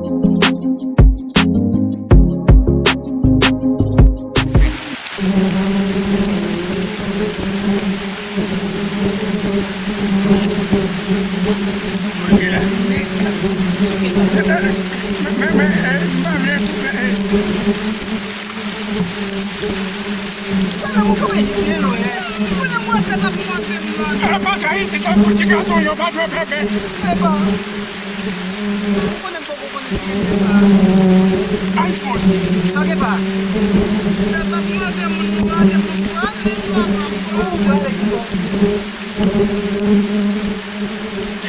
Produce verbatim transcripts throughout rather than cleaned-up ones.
Ala, ou konprann byen lwen. Ou konnen mwen fèt ap manje m nan. Ala, pa fè isit, sa pou ti gason yo pa dwe bebe. Epa. Ou konnen m poko konnen ti mesye sa. iPhone. Sa gen pa. Fèt ap manje moun pou ale, moun pou ale, papa. Ou prale ki bò?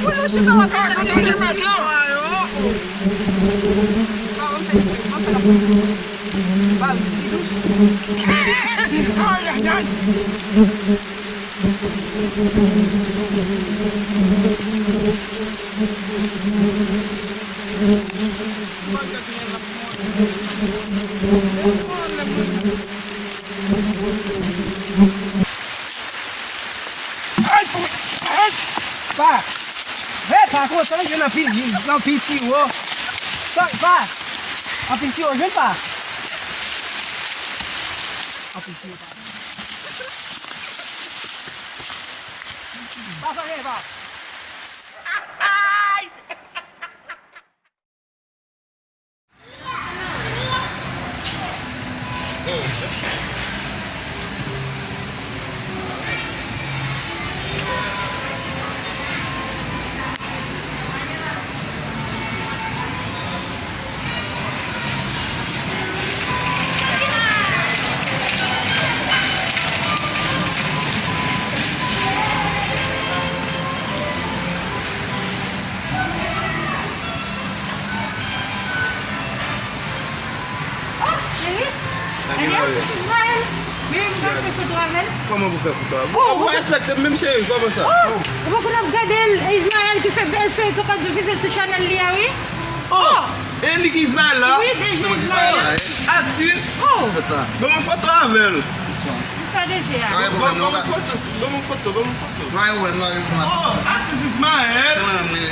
Pou nou chita w ap pale de sèks yo. Ba, m fè, m fè la. Ba, li dous. Ay, ay, ay. Ay, ay. Pa. Hey, pa kontan, jwenn anpil, anpil siwo. Sa, pa. Anpil siwo, jwenn pa. Anpil siwo, pa. Pa, pa, pa. Oh, cheri. Sa gen la, wi. Cheri, m pa fè foto avè l. Kòman pou fè foto avè l? Oh, ou pa respekte m menm, cheri, kòman sa? Oh, ou pa konn ap gade l, Ismaël ki fè bèl feyton k ap vive sou chanèl li a, wi. Oh, e li ki Ismaël la? Wi, se mwen ki Ismaël la. Atis. Oh. Ban m yon foto avè l. Sa deja. Ban m yon foto, ban m yon foto, ban m yon foto. Nou pa gen pwoblèm, nou pa gen pwoblèm. Oh, atis Ismaël. Se mwen menm, wi.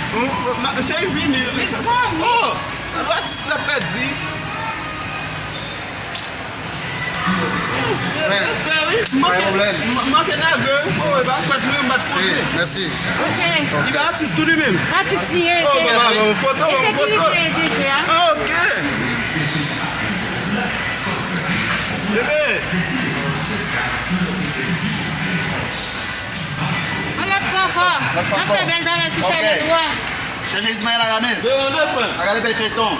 Oh, ma, cheri vini. Oh, sa dwe atis la pèdi. Respè, wi. M manke nève, wi, fò, e pa fèt mwen, m pa t konte. Mèsi. Ok. Li pa atis tou li menm. Atis li ye. Oh, papa, ban m foto, ban m foto. Ensekirite deja. Ok. Bebe. Yon lòt fwa ankò. Lòt fwa ankò. N ap fè bèl bagay sou chanèl ou a. Chèche Ismaël Aramis. Al gade bèl feyton.